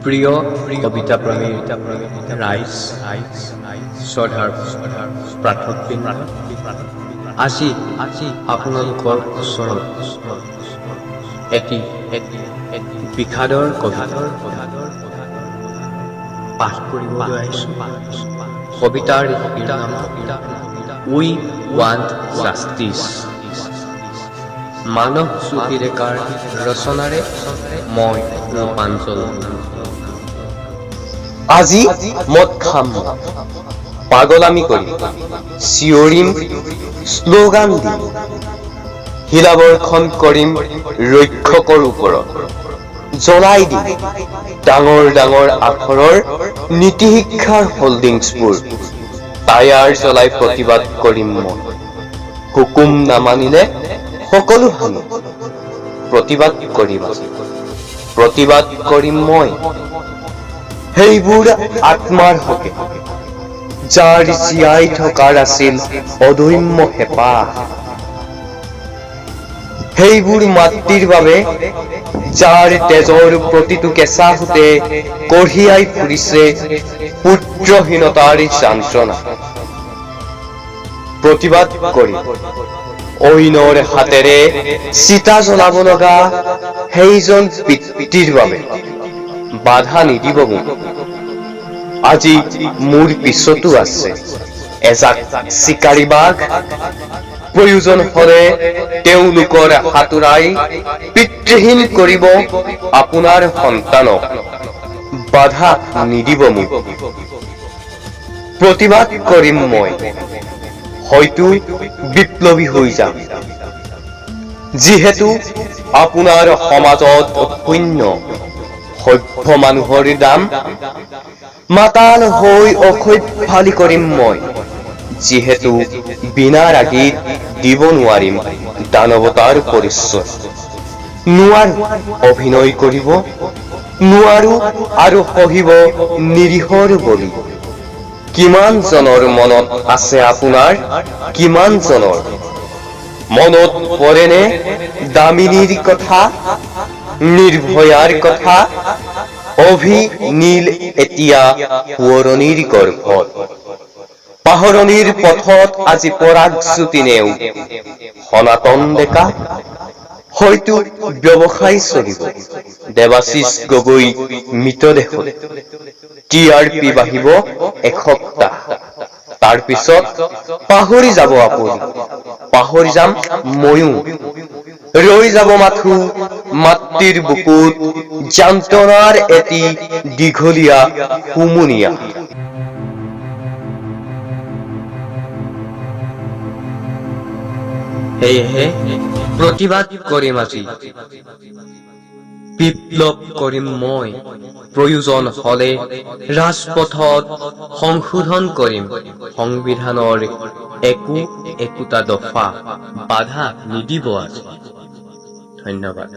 প্ৰিয় কবিতাপ্ৰেমী ৰাইজ, শ্ৰদ্ধাৰ পাঠকবৃন্দ, আজি আপোনালোকৰ ওচৰত এটি বিষাদৰ কবিতা পাঠ কৰিবলৈ আহিছোঁ। কবিতাৰ শিৰোনামা "We Want Justice"। মানস জ্যোতি ডেকাৰ ৰচনাৰে মই ৰূপাঞ্জল। আজি মদ খাম মই, পাগলামি কৰিম, চিঞৰিম, শ্লোগান দিম, শিলাবৰ্ষণ কৰিম ৰক্ষকৰ ওপৰত, জ্বলাই দিম ডাঙৰ ডাঙৰ আখৰৰ নীতি শিক্ষাৰ হোৰ্ডিংছবোৰ, টায়াৰ জ্বলাই প্ৰতিবাদ কৰিম মই। হুকুম নামানিলে সকলো ভাঙিম। প্ৰতিবাদ কৰিম আজি, প্ৰতিবাদ কৰিম মই সেইবোৰ আত্মাৰ হকে, যাৰ জীয়াই থকাৰ আছিল অদম্য হেঁপাহ, সেইবোৰ মাতৃৰ বাবে, যাৰ তেজৰ প্ৰতিটো কেঁচা সোঁতে কঢ়িয়াই ফুৰিছে পুত্ৰহীনতাৰ যন্ত্ৰণা। প্ৰতিবাদ কৰিম অইনৰ হাতেৰে চিতা জ্বলাব লগা সেইজন পিতৃৰ বাবে। বাধা নিদিব মোক। আজি মোৰ পিছতো আছে এজাক চিকাৰী বাঘ। প্ৰয়োজন হলে তেওঁলোকৰ হাতোৰাই পিতৃহীন কৰিব আপোনাৰ সন্তানক। বাধা নিদিব মোক। প্ৰতিবাদ কৰিম মই, হয়তো বিপ্লৱী হৈ যাম। যিহেতু আপোনাৰ সমাজত শূন্য সভ্য মানুহৰ দাম, মাতাল হৈ অসভ্যালি কৰিম মই। যিহেতু বিনা ৰাগীত দিব নোৱাৰিম দানৱতাৰ পৰিচয়, নোৱাৰো অভিনয় কৰিব, নোৱাৰো আৰু সহিব নিৰীহৰ বলি। কিমান জনৰ মনত আছে আপোনাৰ, কিমান জনৰ মনত পৰেনে দামিনীৰ কথা, নিৰ্ভয়াৰ কথা? অভি নীল এতিয়া সোঁৱৰণীৰ গৰ্ভত। পাহৰণিৰ পথত আজি পৰাগজ্যোতি নেওগ, সনাতন ডেকা। হয়তো ব্যৱসায় চলিব দেৱাশীষ গগৈ মৃতদেহত, টিআৰপি বাঢ়িব এসপ্তাহ, তাৰ পিছত পাহৰি যাব আপুনি, পাহৰি যাম ময়ো। ৰৈ যাব মাথো মাতৃৰ বুকুত যন্ত্ৰণাৰ এটি দীঘলীয়া হুমুনিয়াহ। সেয়েহে প্ৰতিবাদ কৰিম আজি, বিপ্লৱ কৰিম মই। প্ৰয়োজন হলে ৰাজপথত সংশোধন কৰিম সংবিধানৰ একো একোটা দফা। বাধা নিদিব আজি। ধন্যবাদ।